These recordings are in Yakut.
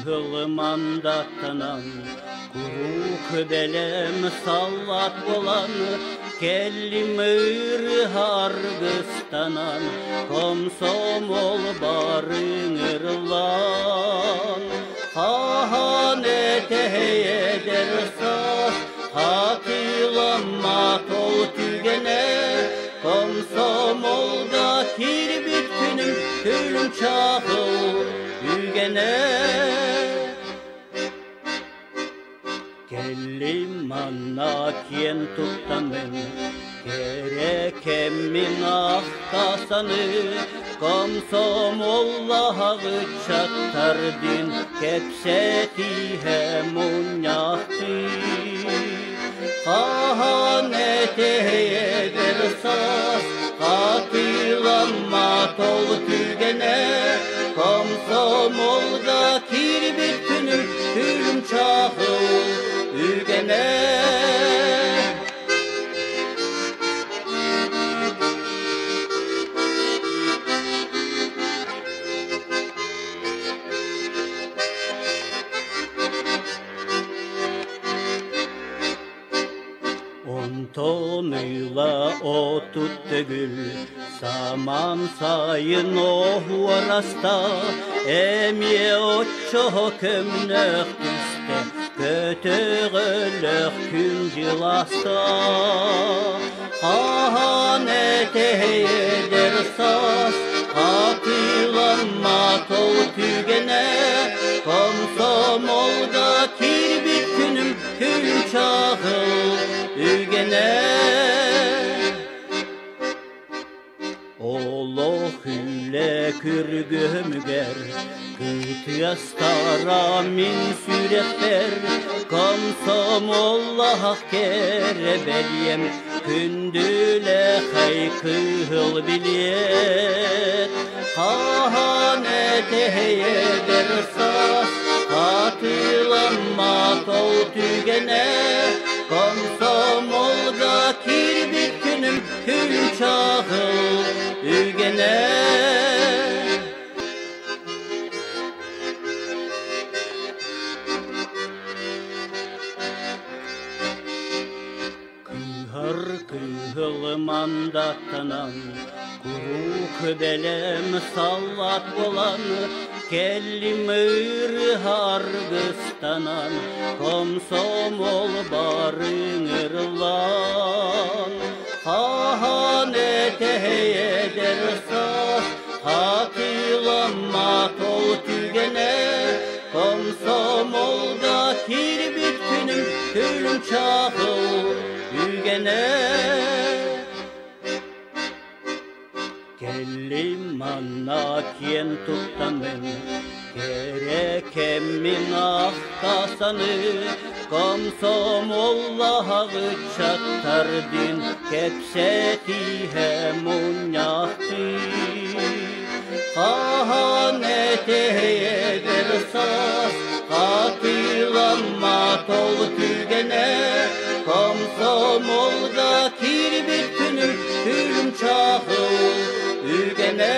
кыһыл мандаттанан, куруук бэлэм саллаат буолан, кэллим ырыа аргыстанан, комсомол барыҥырлаан. Хаһан этэһэйэдэр саас, хатыламмат ол түгэнэ, комсомолга киирбит күнүм күлүм чаҕыл үгэнэ. Кэллим манна киэн туттаммын, кэрэ кэммин ахтасаны, комсомоллаах ыччаттардыын кэпсэтиһэ мунньахтыы. Хаһан этэйэдэр саас, хатыламмат ол түгэнэ, комсомолга киирбит күнүм күлүм чаҕыл үгэнэ. Онтон ыла 30 төгүл самаан сайын оһуораста, эмиэ оччо көмнөх түстэ, көтөҕөлөх күн дьыласта. Хаһан этэйэдэр саас, хатыламмат ол түгэнэ, комсомолга киирбит күнүм күн чаҕыл үгэнэ. Олох үлэ күргүөмүгэр кытыастара мин сүрэхпэр комсомоллаах кэрэ бэлиэм күндүлэхэй кыһыл билиэт хаһан этэһэйэдэр саас хатыламмат ол түгэнэ комсомолга киирбит күнүм күн чаҕыл үгэнэ. Кыыһар кыһыл мандаттанан, куруук бэлэм саллаат буолан, кэллим ырыа аргыстанан, комсомол барыҥырлаан. Хаһан этэһэйэдэр саас, хатыламмат ол түгэнэ, комсомолга киирбит күнүм күлүм чаҕыл үгэнэ. Кэллим манна киэн туттаммын, кэрэ кэммин ахтасаны, комсомоллаах ыччаттардыын кэпсэтиһэ мунньахтыы. Хаһан этэйэдэр саас, хатыламмат ол түгэнэ, комсомолга киирбит күнүм күлүм чаҕыл үгэнэ.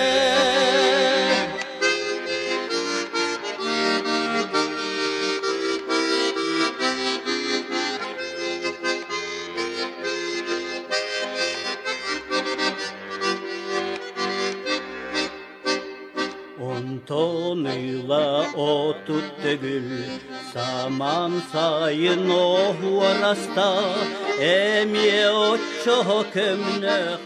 Онтон ыла 30 төгүл самаан сайын оһуораста, эмиэ оччо көмнөх.